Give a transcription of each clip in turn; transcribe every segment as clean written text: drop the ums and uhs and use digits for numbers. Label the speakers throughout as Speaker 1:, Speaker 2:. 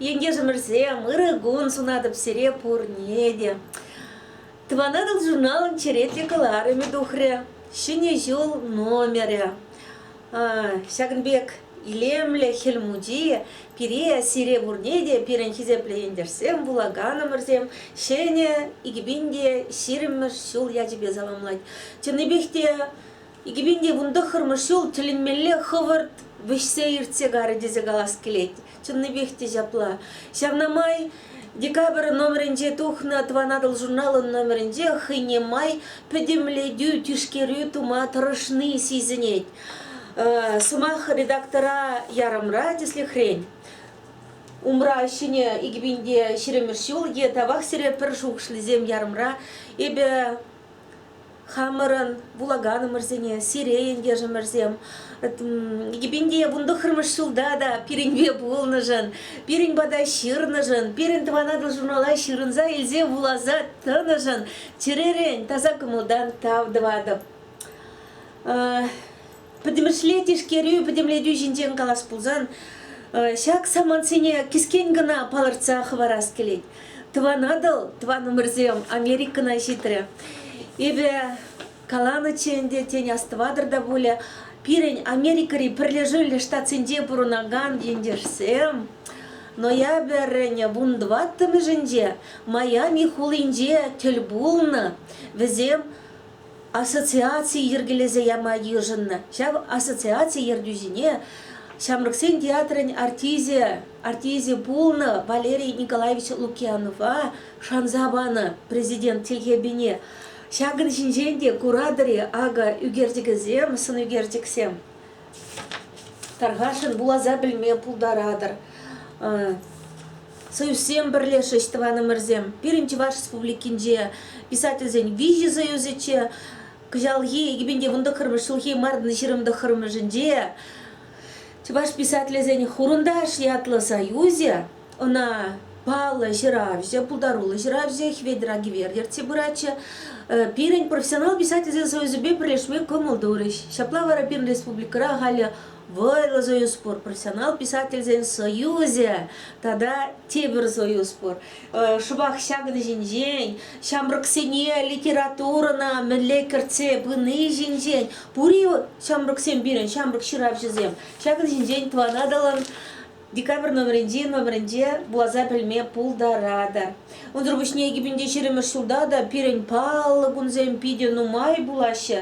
Speaker 1: Ентешӗмӗрсем, ырӑ кун сунатӑп сире пурне те. Тӑван Атӑл журналӑн черетлӗ кӑларӑмӗ тухрӗ. Ҫӗнӗ ҫул номерӗ. Ҫакӑн пек илемлӗ Хӗл Мучи пире, сире пурне те, пирӗн хисеплӗ ентешсем, вулаканӑмӑрсем ҫӗнӗ 2020-мӗш ҫул ячӗпе саламлать. Чӑннипех те 2019-мӗш ҫул тӗлӗнмелле хӑвӑрт вӗҫсе иртсе карӗ тесе калас килет. Чӑннипех те ҫапла. Ҫавна май декабрь номерӗнче тухнӑ Тӑван Атӑл журналӑн номерӗнче хӑйне май пӗтӗмлетӳ, тишкерӳ тума тӑрӑшни сисӗнет. Сӑмах редактора ярӑмра, тӗслӗхрен, умра ҫӗнӗ 2020-мӗш ҫул е тавах сире пӗр шухӑшлисем ярӑмра эпӗ хамӑрӑн вулаканӑмӑрсене, сире, ентешӗмӗрсем, 2019-мӗш ҫулта та пирӗнпе пулнӑшӑн, пирӗн пата ҫырнӑшӑн, пирӗн Тӑван Атӑл журнала ҫырӑнса илсе вуласа тӑнӑшӑн чӗререн, таса кӑмӑлтан тав тӑватӑп. Пӗтӗмӗшле тишкерӳ, пӗтӗмлетӳ ҫинчен калас пулсан, ҫак самантсене кӗскен кӑна палӑртса хӑварас килет. Тӑван Атӑл, тӑванӑмӑрсем, Америкӑна ҫитрӗ. Эпӗ каланӑччӗ ӗнтӗ, тен, астӑватӑр та пулӗ, пирӗн Америкӑри Пӗрлешӳллӗ Штатсенче пурӑнакан ентешсем ноябрӗн 14-мӗшӗнче Майами хулинче тӗл пулнӑ. Вӗсем ассоциаци йӗркелесе яма йышӑннӑ. Ҫав ассоциаци ертӳҫине Ҫамрӑксен театрӗн артисчӗ, артисчӗ пулнӑ Валерий Николаевич Лукианова шанса панӑ президент тилхепине. Ҫакӑн ҫинчен те куратӑр-и акӑ ӳкерчӗкӗсем, сӑн ӳкерчӗксем. Тархасшӑн вуласа пӗлме пултаратӑр. Союзсем пӗрлешрӗҫ тӑванӑмӑрсем. Пирӗн Чӑваш Республикинче писательсен виҫӗ союзӗччӗ. Кӑҫалхи 2019 ҫулхи мартӑн 29-мӗшӗнче Чӑваш писателӗсен Хурӑнташ ятлӑ союзӗ ӑна паллӑ ҫыравҫӑ, пултаруллӑ ҫыравҫӑ Хветӗр Агивер ертсе пыратчӗ. Пирӗн профессионал писательсен союзӗпе пӗрлешме кӑмӑл турӗҫ. Ҫапла вара пирӗн республикӑра халӗ вӑйлӑ союз пур, профессионал писательсен союзӗ тата тепӗр союз пур. Шӑпах ҫакӑн ҫинчен, ҫамрӑксене литературӑна мӗнле кӗртсе пыни ҫинчен, пур-и ҫамрӑксем пирӗн, ҫамрӑк ҫыравҫӑсем, ҫакӑн ҫинчен Тӑван Атӑлӑн Декабрь номерӗнчи номерӗнче вуласа пӗлме пултаратӑр. Унсӑр пуҫне 2020-мӗш ҫулта та пирӗн паллӑ кунсем питӗ нумай пулаҫҫӗ.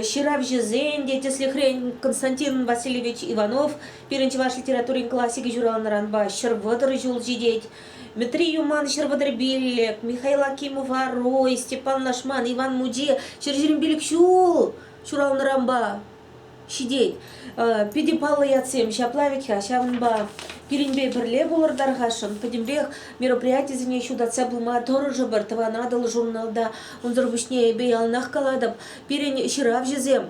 Speaker 1: Ҫыравҫӑсен те, тӗслӗхрен, Константин Васильевич Иванов пирӗн чӑваш литературин классикӗ ҫуралнӑранпа 130 ҫул ҫитет. Мӗтри Юман 135, Михаил Акимов Арой, Степан Лашман, Иван Мучи 125 ҫул ҫуралнӑранпа ҫитет. Питӗ паллӑ ятсем ҫапла вӗт-ха, ҫавӑнпа пирӗнпе пӗрле пулӑр тархасшӑн, пӗтӗмпех мероприятисене ҫутатса пыма тӑрӑшӑпӑр Тӑван Атӑл журналта. Унсӑр пуҫне эпӗ яланах калатӑп, пирӗн ҫыравҫӑсем,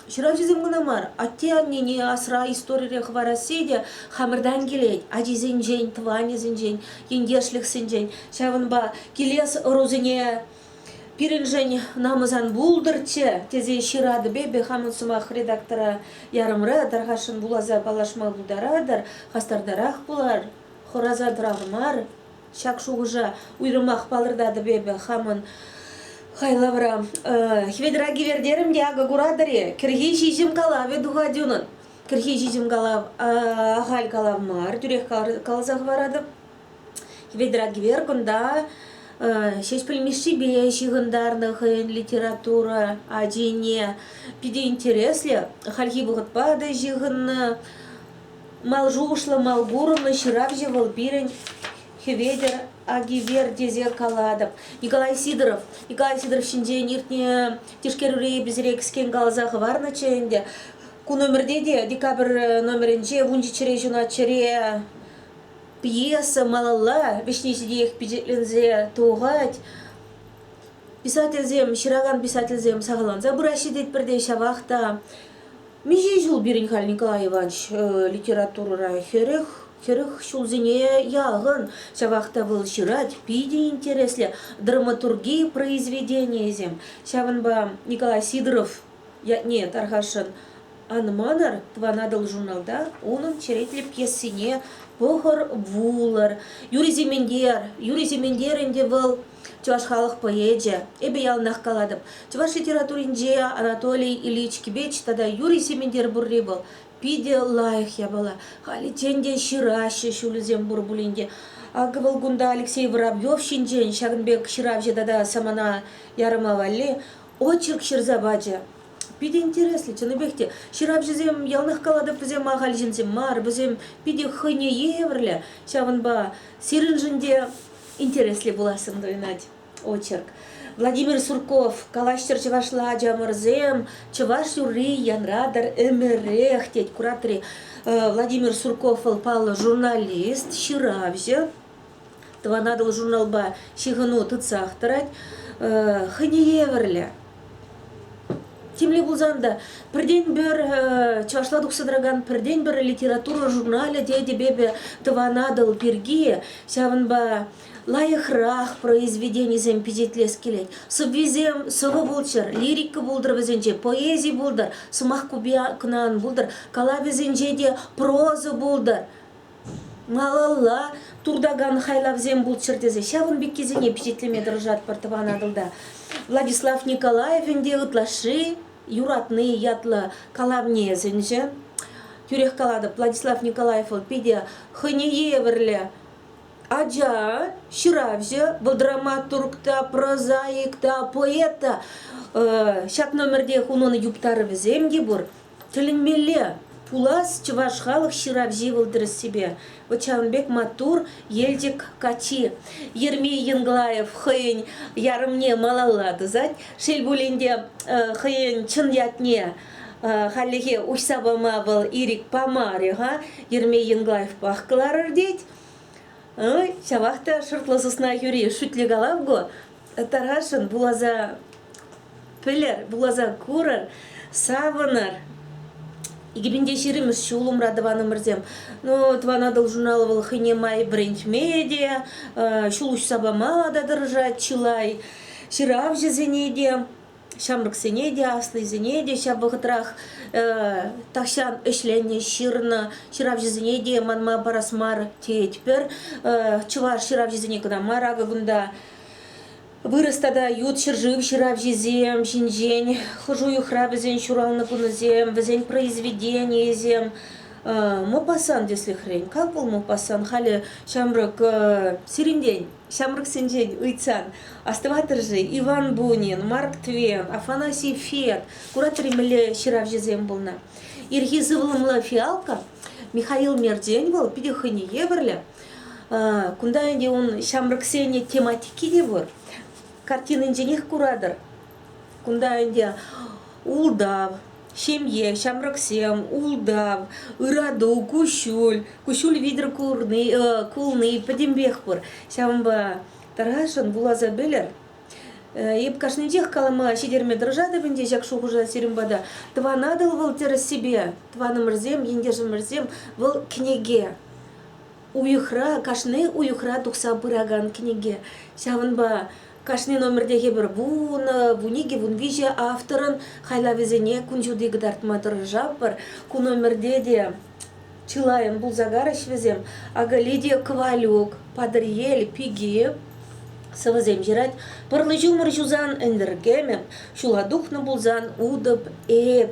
Speaker 1: ҫыравҫӑсем кӑна мар, атте-аннене асра историре хӑварасси те хамӑртан килет, ачисенчен, тӑванӗсенчен, ентешлӗхсенчен. Ҫавӑнпа килес ӑрусене Пирӗншӗн намӑс ан пултӑрччӗ, тесе ҫыратӑп эпӗ хамӑн сӑмах редактора ярӑмра тархасшӑн вуласа паллашма пултаратӑр, хастартарах пулар, хӑраса тӑрар мар. Ҫак шухӑша уйрӑмах палӑртатӑп эпӗ хамӑн хайлавра. Хӗветӗр Агивертерӗм те акӑ куратӑр-и, кӗрхи ҫиҫӗм калавӗ тухать унӑн. Кӗрхи ҫиҫӗм калав ахаль калав мар, тӳрех каласа хӑваратӑп. Хӗветӗр Агивер кунта Ҫеҫпӗл Мишшипе ҫыхӑнтарнӑ хӑйӗн литература ачине. Питӗ интереслӗ, хальхи вӑхӑтпа та ҫыхӑннӑ. Мал шухӑшлӑ, мал курӑмлӑ ҫыравҫӑ вӑл пирӗн Хӗветӗр Агивер тесе калатӑп. Николай Сидоров. Николай Сидоров ҫинчен иртнӗ тишкерӳре эпӗ сире кӗскен каласа хӑварнӑччӗ ӗнтӗ. Ку номерте те декабрь номерӗнче 17-ре ҫунать чӗре Пьеса малалла вӗҫне ҫитиех пичетленсе тухать. Писательсем, ҫыракан писательсем сахалланса пыраҫҫӗ тетпӗр те, ҫавах та миҫе ҫул пирӗн халь Николай Иванович литературӑра 40, 40 ҫулсене яхӑн, ҫавах та вӑл ҫырать, питӗ интереслӗ драматурги произведенийӗсем. Ҫавӑнпа Николай Сидоров ятне тархасшӑн. Ан манӑр, Тӑван Атӑл журналта унӑн черетлӗ пьесине пӑхӑр, вулӑр. Юрий Сементер, Юрий Сементер ӗнтӗ вӑл чӑваш халӑх поэчӗ. Эпӗ яланах калатӑп, чӑваш литературинче Анатолий Ильич Кибеч тата Юрий Сементер пурри вӑл питӗ лайӑх япала. Халиччен те ҫыраҫҫӗ ҫулӗсем пур пулин те. Акӑ вӑл кунта Алексей Воробьев ҫинчен ҫакӑн пек ҫыравҫӑ тата самана ярӑма валли очерк ҫырса пачӗ. Питӗ интереслӗ, чӑннипех те. Ҫыравҫӑсем, яланах калатӑп, вӗсем ахаль ҫынсем мар, вӗсем питӗ хӑйне евӗрлӗ. Ҫавӑнпа сирӗншӗн те интереслӗ пулассӑн туйӑнать очерк. Владимир Сурков, калаҫтӑр чӑвашла ачамӑрсем, чӑваш юрри янратӑр ӗмӗрех, тет куратри. Владимир Сурков вӑл паллӑ журналист, ҫыравҫӑ. Тӑван Атӑл журналпа ҫыхӑну тытсах тӑрать. Хӑйне евӗрлӗ. Темле пулсан та пӗртен-пӗр чӑвашла тухса тӑракан пӗртен-пӗр литература журналӗ тетӗп эпӗ Тӑван Атӑл пирки. Ҫавӑнпа лайӑхрах произведенисем пичетлес килет. Сӑввисем сӑвӑ пулччӑр, лирика пултӑр вӗсенче, поэзи пултӑр, сӑмах купи кӑна ан пултӑр, калавӗсенче те проза пултӑр. Малалла туртакан хайлавсем пулччӑр тесе ҫавӑн пеккисене пичетлеме тӑрӑшатпӑр Тӑван Атӑлта. Владислав Николаев ӗнтӗ ытлашши юратни ятлӑ калавне сӗнчӗ. Тӳрех калатӑп, Владислав Николаев вӑл питӗ хӑйне евӗрлӗ ача, ҫыравҫӑ, вӑл драматург та, прозаик та, поэт та. Ҫак номертех унӑн юптарӑвӗсем те пур. Тӗлӗнмелле, пулас чӑваш халӑх ҫыравҫи вӑл тӗрӗссипе. Вӑт ҫавӑн пек маттур Елчӗк каччи. Ермей Енглаев хӑйӗн ярӑмне малалла тӑсать. Шел пулин те, хӑйӗн чӑн ятне хальлӗхе уҫса пама вӑл ирӗк памарӗ-ха. Ермей Енглаевпах кӑларӑр тет. Ҫавах та шӑртлӑ сысна хӳри шӳтлӗ калав ку. Тархасшӑн вуласа пӗлӗр, вуласа курӑр, савӑнӑр. 2020 ҫул умра тӑванӑмӑрсем. Ну, Тӑван Атӑл журнал вӑл хӑйне май вӗрентме те, ҫул уҫса пама та тӑрӑшать чылай. Ҫыравҫӑсене те, ҫамрӑксене те, аслисене те ҫав вӑхӑтрах тахҫан ӗҫленӗ, ҫырнӑ ҫыравҫӑсене те манма парас мар тетпӗр. Чӑваш ҫыравҫисене кӑна мар, акӑ кунта Вырӑс тата ют ҫӗршыв ҫыравҫисем ҫинчен, хӑш уйӑхра вӗсен ҫуралнӑ кунӗсем, вӗсен произведенийӗсем. Мопассан тӗслӗхрен. Как вӑл Мопассан? Халӗ ҫамрӑк сирӗнтен, ҫамрӑксенчен ыйтсан, астӑватӑр-ши Иван Бунин, Марк Твен, Афанасий Фет куратӑр-и мӗнле ҫыравҫӑсем пулнӑ? Ирхи сывлӑмлӑ фиалка Михаил Мерчен вӑл питӗ хӑйне евӗрлӗ. Кунта ӗнтӗ ун ҫамрӑксен тематики те пур. Картининченех куратӑр. Кунта ӗнтӗ ултав, ҫемье, ҫамрӑксем, ултав, ырату, куҫҫуль, куҫҫуль витӗр курни, кулни пӗтӗмпех пур. Ҫавӑнпа тархасшӑн вуласа пӗлӗр. Эп кашнинчех калама ҫитерме тӑрӑшатӑп ӗнтӗ ҫак шухӑша сирӗн пата. Тӑван Атӑл вӑл тӗрӗссипе, тӑванӑмӑрсем, ентешӗмӗрсем, вӑл кӗнеке. Уйӑхра, кашни уйӑхра тухса пыракан кӗнеке. Ҫавӑнпа кашни номертех эпир вунӑ, 12, 13 авторӑн хайлавӗсене кун ҫути кӑтартма тӑрӑшатпӑр. Ку номерте те чылайӑн пулса карӗҫ вӗсем. Акӑ Лидия Ковалюк, Патӑрьел пики сӑвӑсем ҫырать. Пӑрлӑ ҫумӑр ҫусан ӗнтӗркемӗп, ҫула тухнӑ пулсан утӑп эп.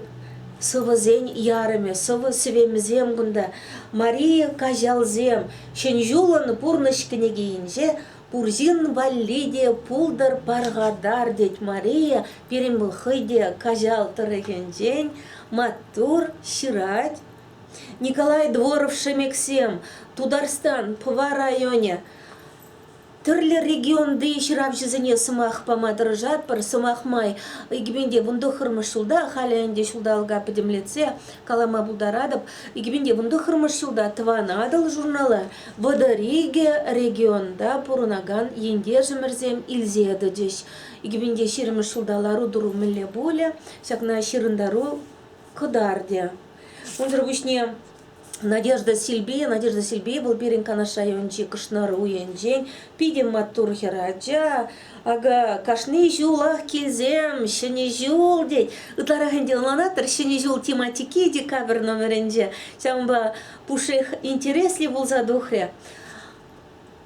Speaker 1: Сӑвӑсен ярӑмӗ, сӑвӑ сӗвемӗсем кунта. Мария Каҫалсем Ҫӗн ҫулӑн пурнӑҫ кӗнекийӗнче пур ҫын валли те пултӑр пархатар, тет Мария. Пирӗн вӑл хӑй те Каҫал тӑрӑхӗнчен маттур ҫырать. Николай Дворов-Шемексем, Тутарстан, Пӑва районӗ. Тӗрлӗ регионти ҫыравҫӑсене сӑмах пама тӑрӑшатпӑр. Сӑмах май, 2019 ҫулта, халӗ ӗнтӗ ҫулталӑка пӗтӗмлетсе калама пултаратӑп, 2019 ҫулта Тӑван Атӑл журнала 32 регионта пурӑнакан ентешӗмӗрсем илсе тӑчӗҫ. 2020 ҫулта лару-тӑру мӗнле пулӗ, ҫакна ҫырӑнтару кӑтартӗ. Унсӑр пуҫне. Надежда Сильби, Надежда Сильби вӑл пирӗн Канаш районӗнчи Кӑшнар уйӗнчен питӗ маттур хӗрача. Акӑ кашни ҫулах килсем Ҫӗнӗ ҫул тет. Ытларах ӗнтӗ ӑнланатӑр, Ҫӗнӗ ҫул тематики декабрь номерӗнче. Ҫавӑнпа пушшех интереслӗ пулса тухрӗ.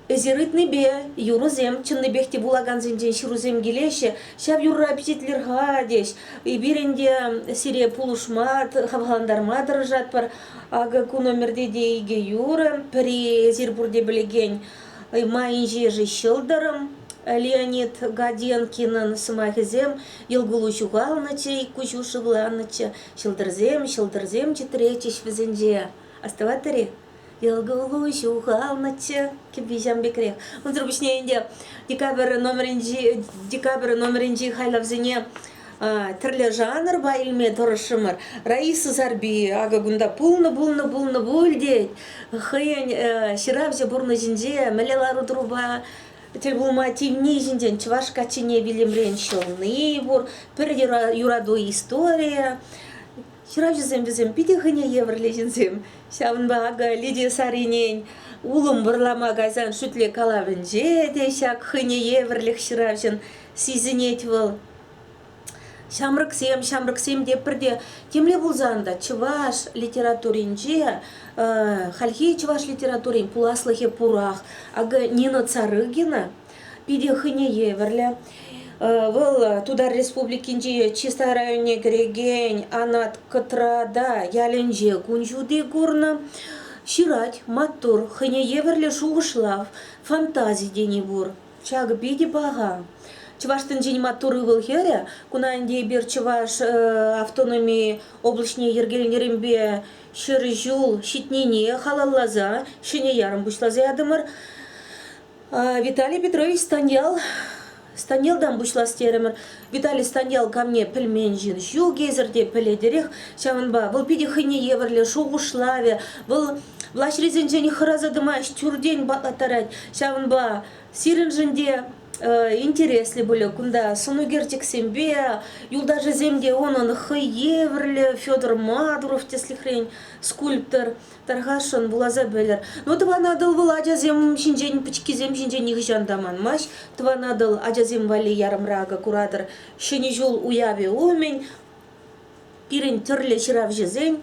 Speaker 1: Эсир ыйтнипе юрӑсем чӑннипех те вулакансенчен ҫырусем килеҫҫӗ. Ҫав юрра пичетлер-ха теҫ. Эпир ӗнтӗ сире пулӑшма, хавхалантарма тӑрӑшатпӑр. Акӑ ку номерте те икӗ юрӑ. Пӗри эсир пурте пӗлекен «Майӗнче-ши ҫӑлтӑрӑм» Леонид Гаденкинӑн сӑмахӗсем йӑл-кулу ҫухалнӑччӗ, куҫу шывланнӑччӗ. Ҫӑлтӑрсем, ҫӑлтӑрсем чӗтретчӗҫ вӗсенче. Астӑватӑр-и? Йӑл-кулу ҫухалнӑччӗ кӗвви ҫавӑн пекрех. Унсӑр пуҫне ӗнтӗ декабрь номерӗнчи декабрь номерӗнчи хайлавсене тӗрлӗ жанрпа илме тӑрӑшрӑмӑр. Раиса Сарпи акӑ кунта пулнӑ, пулнӑ, пулнӑ пуль тет. Хӑйӗн ҫыравҫӑ пурнӑҫӗнче мӗнле лару-тӑрупа тӗл пулма тивни ҫинчен чӑваш каччине вилӗмрен ҫӑлни пур, пӗр юрату историйӗ. Ҫыравҫӑсем вӗсем питӗ хӑйне евӗрлӗ ҫынсем. Ҫавӑнпа акӑ Лидия Саринен улӑм вӑрлама кайсан шӳтле калавӗнче те ҫак хӑйне евӗрлӗх ҫыравҫӑн сисӗнет вӑл. Ҫамрӑксем, ҫамрӑксем те пӗрте темле пулсан та чӑваш литературинче хальхи чӑваш литературин пуласлӑхӗ пурах. Акӑ Нина Царыгина питӗ хӑйне евӗрлӗ. Вӑл Тутар Республикинчи Чистай районне кӗрекен Анат Кӑтрата ялӗнче кун ҫути курнӑ. Ҫырать, маттур, хӑйне евӗрлӗ шухӑшлав, фантази тени пур. Ҫакӑ питӗ паха. Чӑваш тӗнчин маттур ывӑл-хӗрӗ, куна ӗнтӗ эпир Чӑваш автономи облаҫне йӗркеленӗренпе 100 ҫул ҫитнине халалласа ҫӗнӗ ярӑм пуҫласа ятӑмӑр. Виталий Петрович Станьял Станьялтан пуҫлас терӗмӗр. Виталий Станьял камне пӗлмен ҫын ҫук эсӗр те пӗлетӗрех. Ҫавӑнпа вӑл питӗ хӑйне евӗрлӗ шухӑшлавӗ. Вӑл влаҫрисенчен хӑраса тӑмасть, тӳртен патлаттарать. Ҫавӑнпа сирӗншӗн те интереслӗ пулӗ кунта сӑнӳкерчӗксемпе, юлташӗсем те унӑн хӑй евӗрлӗ Федор Мадуров тӗслӗхрен скульптор. Тархасшӑн вуласа пӗлӗр. Ну, Тӑван Атӑл вӑл ачасем ҫинчен, пӗчӗккисем ҫинчен нихӑҫан та манмасть. Тӑван Атӑл ачасем валли ярӑмра акӑ куратӑр Ҫӗнӗ ҫул уявӗ умӗн пирӗн тӗрлӗ ҫыравҫӑсен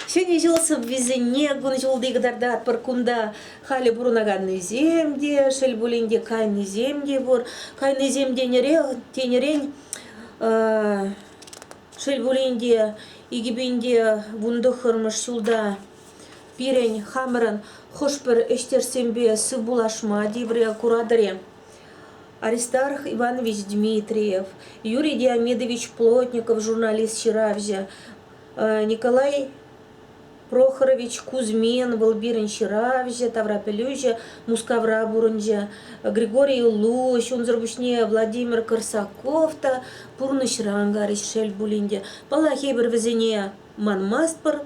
Speaker 1: Ҫӗнӗ ҫул сӑввисене кун ҫулти кӑтартатпӑр. Кунта халӗ пурӑнаканнисем те, шел пулин те, кайнисем те пур. Кайнисем тенӗрен Шел пулин те, 2019 ҫулта пирӗн хамӑрӑн хӑш-пӗр ӗҫтешсемпе сывпуллашма тиврӗ куратӑр-и? Аристарх Иванович Дмитриев, Юрий Диомидович Плотников журналист-ҫыравҫӑ, Николай Прохорович Кузьмин, вӑл пирӗн ҫыравҫӑ, таврапӗлӳҫӗ, Мускавра пурӑнчӗ. Григорий Луҫ, унсӑр пуҫне Владимир Корсаков та пурнӑҫран карӗҫ, шел пулин те. Паллах, эпир вӗсене манмастпӑр.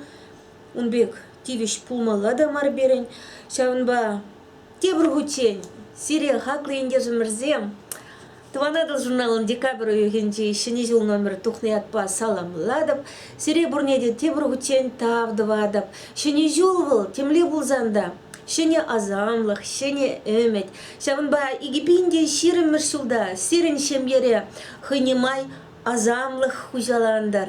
Speaker 1: Ун пек тивӗҫ пулмалла та мар пирӗн. Ҫавӑнпа Тепӗр хутчен сире, хаклӑ ентешӗмӗрсем, Тӑван Атӑл журналӑн декабрь уйӑхӗнчи Ҫӗнӗ ҫул номер тухнӑ ятпа саламлатӑп. Сире пурне те тепӗр хутчен тав тӑватӑп. Ҫӗнӗ ҫул вӑл темле пулсан та ҫӗнӗ асамлӑх, ҫӗнӗ ӗмӗт. Ҫавӑнпа 2020 ҫулта сирӗн ҫемьере хӑйне май асамлӑх хуҫалантӑр.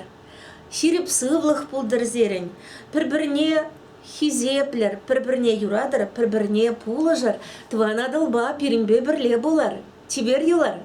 Speaker 1: Ҫирӗп сывлӑх пултӑр сирӗн. Пӗр-пӗрне Хисеплӗр, пӗр-пӗрне юратӑр, пӗр-пӗрне пулӑшӑр, Тӑван Атӑлпа пирӗнпе пӗрле пулӑр. Чипер юлӑр!